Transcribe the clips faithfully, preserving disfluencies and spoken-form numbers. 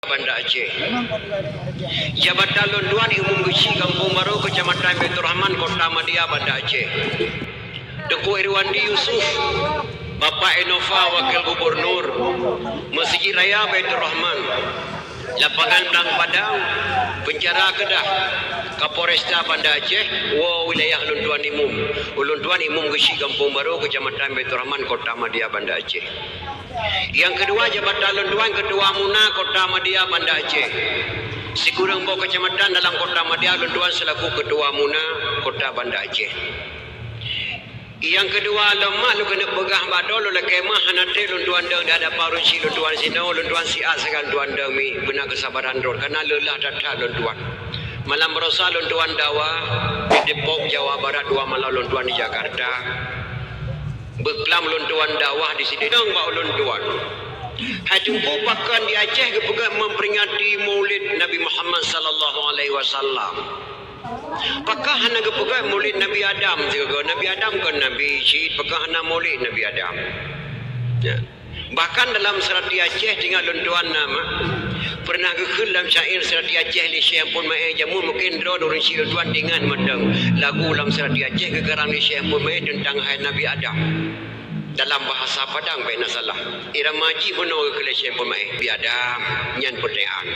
Banda Aceh. Jabatan lôn tuan Imum Geuchik Gampông Barô, Keucamatan Baiturrahman, Kota Madia, Banda Aceh. Teungku Irwandi Yusuf, Bapak Innova, Wakil Gubernur, Meuseujid Raya Baiturrahman, Lapangan Blang Padang, Peunjara Keudah, Kapolresta Banda Aceh, woe wilayah lôn tuan Imum. Ulôn tuan Imum Geuchik Gampông Barô, Keucamatan Baiturrahman, Kota Madia, Banda Aceh. Nyang keudua, jabatan lôn tuan Ketua MUNA Kota Madia, Banda Aceh. Sikureueng boh keucamatan dalam Kota Madia lôn tuan seulaku Ketua MUNA Kota Banda Aceh. Nyang keudua, lom mak lôn keuneuk peugah bak droe, lôn lakée meu'ah hana treb lôn tuan dong di hadapan ureueng chik lôn tuan sinoe, lôn tuan siat sagai lôn tuan dong mi beuna keusabaran droe, kareuna leulah that-that lôn tuan. Malam baroesa lôn tuan dakwah di Depok, Jawa Barat, dua malam lôn tuan di Jakarta. Beuklam lôn tuan dakwah di sidéh dong bak ulôn tuan. Hai Teungku, pakon di Aceh geupeugét memperingati Maulid Nabi Muhammad sallallahu alaihi wasallam? Pakon hana geupeugét Maulid Nabi Adam sigoe? Nabi Adam kon nabi cit, pakon hana Maulid Nabi Adam? Ya. Bahkan dalam seurati Aceh, teuingat lôn tuan na mak, peureunah geukheun lam syair seurati Aceh lé Syekh Ampôn Maé jameun, mungken droe ureueng chik lôn tuan teuingat mantong lagu lam seurati Aceh geukarang lé Syekh Ampôn Maé teuntang hai Nabi Adam. Dalam bahasa Padang bèk na salah. Irama jih meunoe geukheun lé Syekh Ampôn Maé, Nabi Adam, nyan peutanyaan.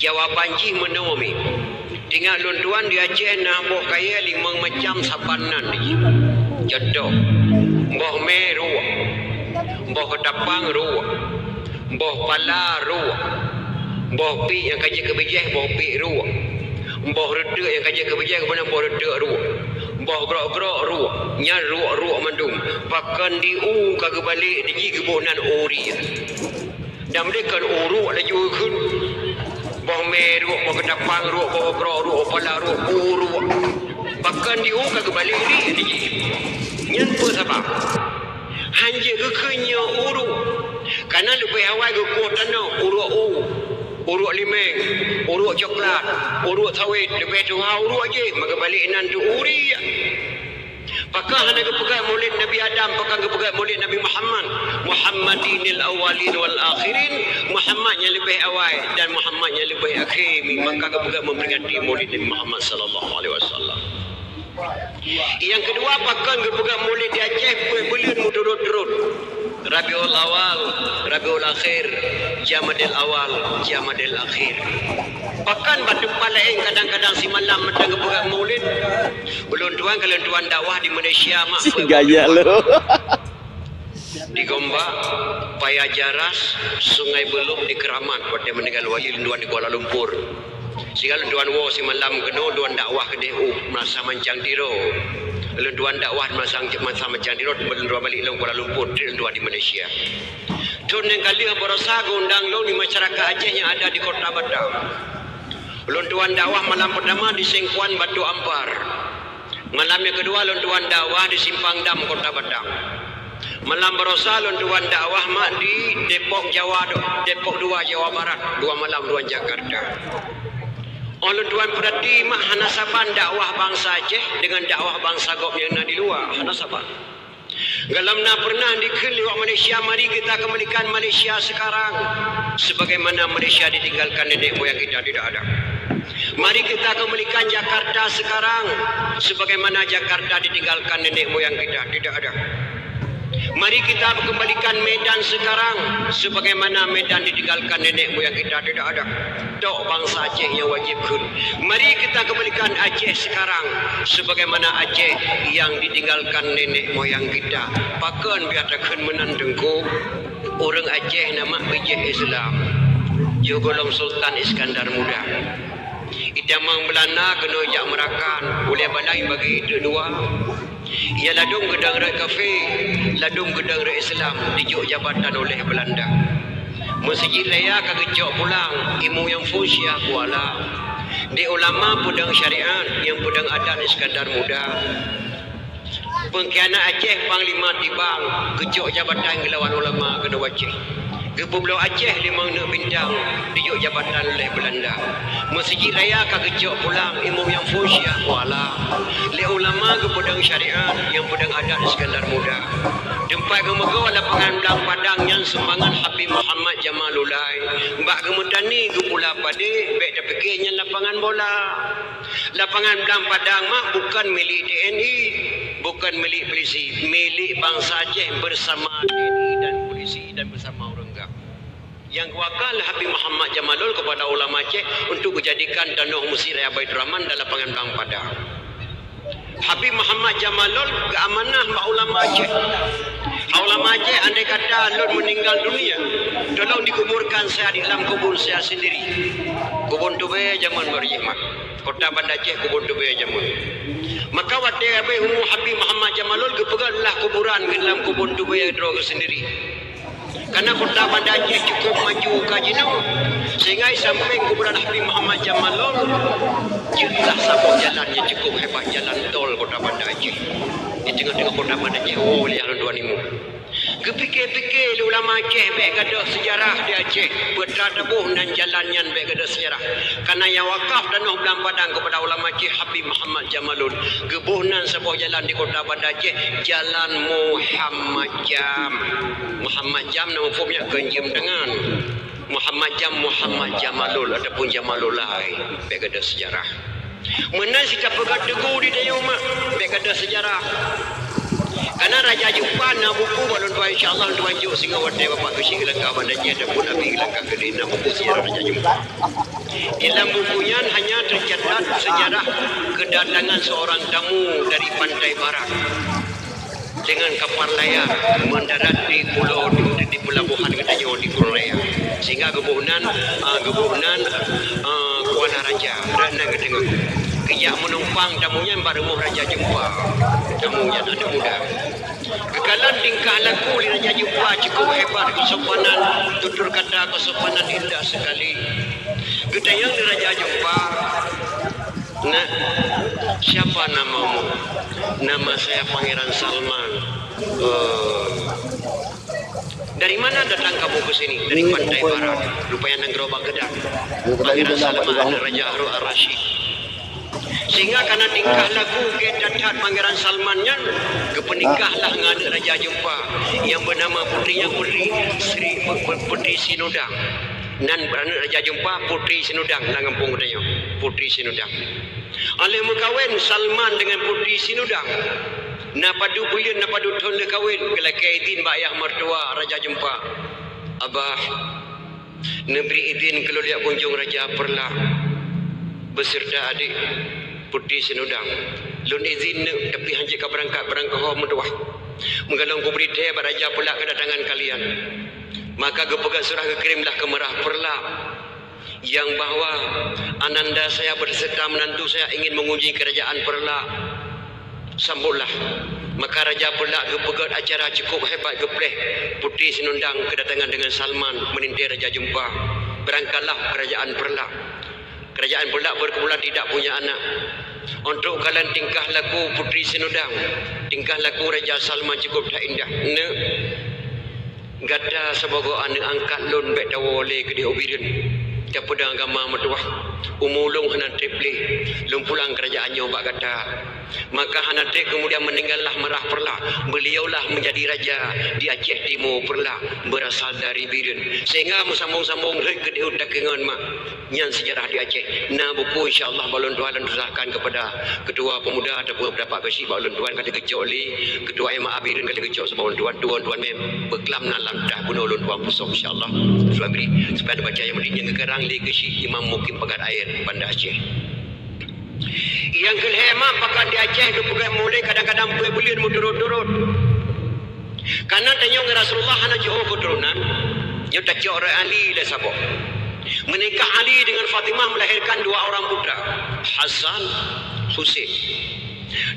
Jawaban jih meunoe mi. Teuingat lôn tuan di Aceh na boh kayèe limong macam saban nan jih. Cuntoh, boh mè ruek, boh keutapang ruek, boh pala ruek, boh piek nyang ka jeuet keu bijèh boh piek ruek, boh reuteuk nyang ka jeuet keu bijèh geupeuna boh reuteuk ruek, boh grok-grok ruek, nyan ruek-ruek mandum. Pakon di u ka geubalek di jih geuboh nan u ri. Dan meudeh kon u ruek laju geukheun. Boh mè ruek, boh keutapang ruek, boh grok ruek, boh pala ruek, u ruek. Pakon di u ka geubalek ri di jih. Nyan peue sabab? Han jeuet geukheun nyoe u ruek. Kareuna leubeh awai geukueh tanoh u ruek u, u ruek limeng, u ruek coklat, u ruek sawét, leubeh tuha u ruek jih, maka geubalek nan tu u ri. Pakon hana geupeugah Maulid Nabi Adam, pakon geupeugah Maulid Nabi Muhammad? Muhammadinil awwalin wal akhirin, Muhammad nyang leubeh awai dan Muhammad nyang leubeh akhé, maka geupeugah memperingati Maulid Nabi Muhammad sallallahu alaihi wasallam. Nyang keudua, pakon geupeugah Maulid di Aceh peuet buleuen meuturot-turot? Rabiul Awal, Rabiul Akhir, Jamadil Awal, Jamadil Akhir. Pakon bak teumpat laén kadang-kadang simalam mantong geupeugah Maulid? Ulôn tuan, ka lôn tuan dakwah di Malaysia, mak, gaya lo. Di Gombak, Paya Jaras, Sungai Buloh, di Keramat, watèe meuninggai wali lôn tuan di Kuala Lumpur. Sehingga lôn tuan woe simalam keunoe, lôn tuan dakwah keudeh u Meunasah Mancang Tiro. Lôn tuan dakwah di Meunasah, Meunasah Mancang Tiro, lôn tuan balik lom Kuala Lumpur, trép lôn tuan di Malaysia. Thôn nyang ka lheueh baroesa geuundang lôn di masyarakat Aceh nyang ada di Kota Batam. Lôn tuan dakwah malam peutama di Sengkuan Batu Ampar. Malam nyang keudua lôn tuan dakwah di Simpang Dam, Kota Batam. Malam baroesa lôn tuan dakwah mak di Depok, Jawa, Depok dua, Jawa Barat, dua malam lôn tuan Jakarta. Óh lôn tuan peurati mak, hana saban dakwah bansa Aceh deungon dakwah bansa gob nyang na di luwa, hana saban. Gohlom na pernah dikheun lé awak Malaysia, "Mari kita kembalikan Malaysia sekarang sebagaimana Malaysia ditinggalkan nenek moyang kita." Tidak ada. "Mari kita kembalikan Jakarta sekarang sebagaimana Jakarta ditinggalkan nenek moyang kita." Tidak ada. "Mari kita kembalikan Medan sekarang sebagaimana Medan ditinggalkan nenek moyang kita." Tidak ada. Tok bansa Aceh nyang wajéb kheun. Mari kita kembalikan Aceh sekarang sebagaimana Aceh yang ditinggalkan nenek moyang kita. Pakon biasa kheun meunan Teungku? Ureuëng Aceh na mak bijéh Islam. Yoh gohlom Sultan Iskandar Muda. Itamong Beulanda keunoe jak meurakan, ulèe balai bagi teuk dua. Ia ladôm geudong rot kafé, ladôm geudong rot Islam dijok jabatan ulèh Beulanda. Meuseujid raya ka geucok pulang, imeum nyang phôn Syiah Kuala. Di ulama peudong syariat, nyang peudong adat Iskandar Muda. Peungkhianat Aceh Panglima Tibang geucok jabatan geulawan ulama keunoe Aceh. Geupeubloe Aceh limong neuk bintang, dijok jabatan lé Beulanda. Meuseujid raya ka geucok pulang, imum nyang phôn Syiah Kuala. Lé ulama geupeudong syariat, nyang peudong adat Iskandar Muda. Teumpat geumeugoe lapangan Blang Padang nyan sumbangan Habib Muhammad Jamalullahi. Bak geumeutani geupula padé, bék tapike nyan lapangan bola. Lapangan Blang Padang mak bukan milék T N I, bukan milék polisi, milék bansa Aceh bersama T N I dan polisi dan bersama ureuëng GAM. Nyang geuwakah lé Habib Muhammad Jamalul kepada ulama Aceh untuk geujadikan tanoh Mesjid Raya Baiturrahman dan lapangan Blang Padang. Habib Muhammad Jamalul geuamanah bak ulama Aceh. Ulama Aceh, andai kata lôn meuninggal dunia, tolong dikuburkan saya di dalam kubur saya sendiri. Kubon Tubée jameun baru jih mat. Kota Banda Aceh Kubon Tubée jameun. Maka watée habéh umu Habib Muhammad Jamalul geupeugét lah kuburan di dalam Kubon Tubée droe geuh sendiri. Karena kota Banda Aceh cukup maju ka jinoe, sehingga di sampéng kuburan Habib Muhammad Jamalul jeuet lah saboh jalan nyang cukup hebat, jalan tol kota Banda Aceh. Di teungoh-teungoh kota Banda Aceh, oh, liang tuan imu. Geupike-pike lé ulama Aceh bék gadôh seujarah di Aceh, peue teuma taboh nan jalan nyan bék gadôh seujarah. Karena nyang wakaf tanoh Blang Padang kepada ulama Aceh Habib Muhammad Jamalul. Geuboh nan saboh jalan di kota Banda Aceh, Jalan Muhammad Jam. Muhammad Jam na muphom nyan kon jeuem tangan. Muhammad Jam, Muhammad Jamalul ataupun Jamalulai. Bék gadôh seujarah. Meunan si tapeugah teungku di tanyoe mak, bék gadôh seujarah. Karena Raja Jeumpa na buku bak lôn tuan, insya Allah lôn tuan jok singoh watée Bapak Geuchik geulangkah Banda Aceh ataupun Abi geulangkah keudeh, na buku seujarah Raja Jeumpa. Di dalam buku nyan hanya tercatat sejarah kedatangan seorang tamu dari pantai barat dengan kapal layar mendarat di pulau, di, di pelabuhan geutanyoe di Pulau Raya. Sehingga geuboh nan, ah, geuboh nan, ah, Kuala Raja, rot nan geutanyoe. Geujak meunumpang tamu nyan bak rumoh Raja Jeumpa. Tamu nyan aneuk muda. Geukalon tingkah laku lé Raja Jeumpa cukup hebat, keusopanan, tutur kata keusopanan indah sekali. Geutanyong lé Raja Jeumpa, "Nak, siapa namamu?" "Nama saya Pangeran Salman." "Oh. Dari mana datang kamu ke sini?" "Dari pantai barat." Rupanya nanggroe bak geudan. Pangeran Salman, Raja Harun Ar-Rasyid. Sehingga karena tingkah laku gét that-that Pangeran Salman nyan, geupeunikah lah ngon aneuk Raja Jeumpa nyang beunama putri nyan Putri Sri, Putri Sinudang. Nan aneuk Raja Jeumpa Putri Sinudang lam gampông geutanyoe, Putri Sinudang. Óh lheueh meukawen Salman dengan Putri Sinudang, na padub buleuen, na padub thon lheueh kawen, geulakée idhin bak ayah mertua Raja Jeumpa, "Abah, neubri idhin keu lôn jak kunjong Raja Peureulak beserta adék Putri Sinudang. Lôn idhin neuk, tapi hana jeuet ka beurangkat, beurangkat ho meutuwah. Meugalong kubri thée bak Raja Peureulak keudatangan kalian." Maka geupeugah surah, geukirém lah keu Meurah Peureulak, yang bahwa ananda saya beserta menantu saya ingin mengunjungi kerajaan Peureulak. Sambotlah. Maka Raja Peureulak geupeugét acara cukup hebat, geupleh Putri Sinudang keudatangan dengan Salman meulintée Raja Jeumpa. Beurangkatlah kerajaan Peureulak. Kerajaan Peureulak berkebetulan tidak punya anak. Untuk kalon tingkah laku Putri Sinudang, tingkah laku Raja Salman cukup that indah. Neuk, gata sibagoe aneuk angkat lôn bék tawoe lé keudeh u Bireuen. Tapeudong agama meutuwah. Umu lôn hana treb lé. Lôn pulang keurajaan nyoe bak gata. Maka hana treb kemudian meninggallah Meurah Peureulak. Beliaulah menjadi raja di Aceh Timur Peureulak, berasal dari Bireuen. Sehingga meusambong-sambong lheueh keudeh u Takengon mak. Nyan seujarah di Aceh. Na buku, insya Allah, bak lôn tuan lôn serahkan kepada Ketua Pemuda ataupun Bapak Geuchik, bak lôn tuan ka lheueh geucok lé Ketua M A Bireuen, ka lheueh geucok, sebab lôn tuan, tuan, tuan mé beuklam na lam tah bunoe lôn tuan pusok, insya Allah. Tuan bri, supaya neubaca nyang penting nyang geukarang lé Geuchik Imam Mukim Pagar Air, Banda Aceh. Nyang keu lhée mak, pakat di Aceh geupeugét mulai kadang-kadang peuet buleuen meuturot-turot. Karena tanyoe ngon Rasulullah hana jiôh keuturonan, nyoe tacok rot Ali lé saboh. Menikah Ali dengan Fatimah melahirkan dua orang putra, Hasan, Husein.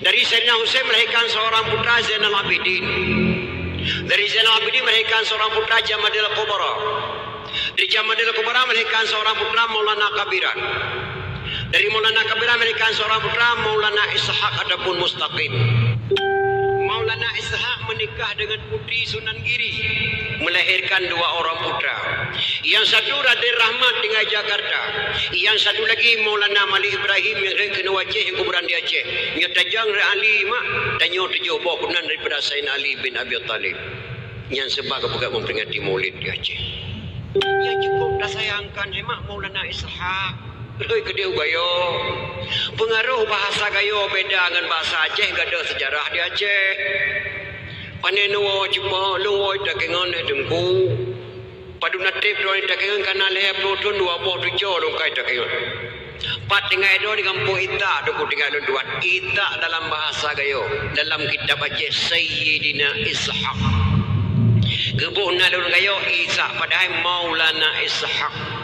Dari Sayyidina Husein melahirkan seorang putra, Zainal Abidin. Dari Zainal Abidin melahirkan seorang putra, Jamadil Kubra. Dari Jamadil Kubra melahirkan seorang putra, Maulana Kabiran. Dari Maulana Kabiran melahirkan seorang putra, Maulana Ishak ataupun Mustaqim. Maulana Maulana Ishak menikah dengan Putri Sunan Giri, melahirkan dua orang putra. Yang satu Raden Rahmat tinggai Jakarta, yang satu lagi Maulana Malik Ibrahim nyang rhot keunoe Aceh nyang kuburan di Aceh. Nyoe tajang rhot Ali mak, tanyoe tujoh boh keturunan daripada Saidina Ali bin Abi Thalib. Nyan sebab ka peugah memperingati Maulid di Aceh. Nyang cukup tasayangkan hai mak Maulana Ishak. Rhot keudeh u Gayo. Peungaroh bahasa Gayo beda ngon bahasa Aceh, gadôh seujarah di Aceh. Pane neuwoe cuba lôn woe takengon lé Teungku. Padum na treb droe takengon kana lhèe ploh thon dua boh tujoh lôn kai takengon. Pat tinggai droe di gampông Itak Teungku tinggai lôn tuan. Itak dalam bahasa Gayo, dalam kitab Aceh Sayyidina Ishak. Geuboh na lôn Gayo Ishak, padahai Maulana Ishak.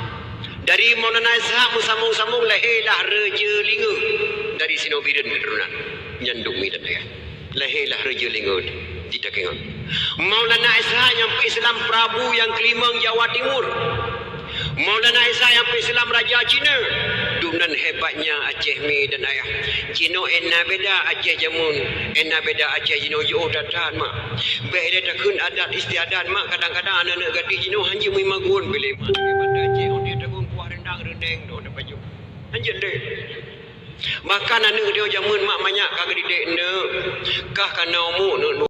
Dari Maulana Ishak meusambong-sambong lahé lah Raja Linga dari sinoe Bireuen keuturonan. Nyan duek mi dan ayah. Lahé lah Raja Linga di Takengon. Maulana Ishak nyang peuislam Prabu nyang keulimong Jawa Timur. Maulana Ishak nyang peuislam Raja Cina. Dunan hebatnya Aceh mi dan ayah. Jinoe ena beda Aceh jameun, ena beda Aceh jinoe jiôh that-that mak. Bèk ilèe takheun adat istiadat mak, kadang-kadang aneuk-aneuk gadih jinoe hanjeuet meuimagun piléh mak. Banda Aceh ôh dia tagun kuah rendang reuneng dong na pajoh. Hanjeuet lé. Bahkan aneuk dia jameun mak manyak ka geudidik neuk, kah kana umu neuk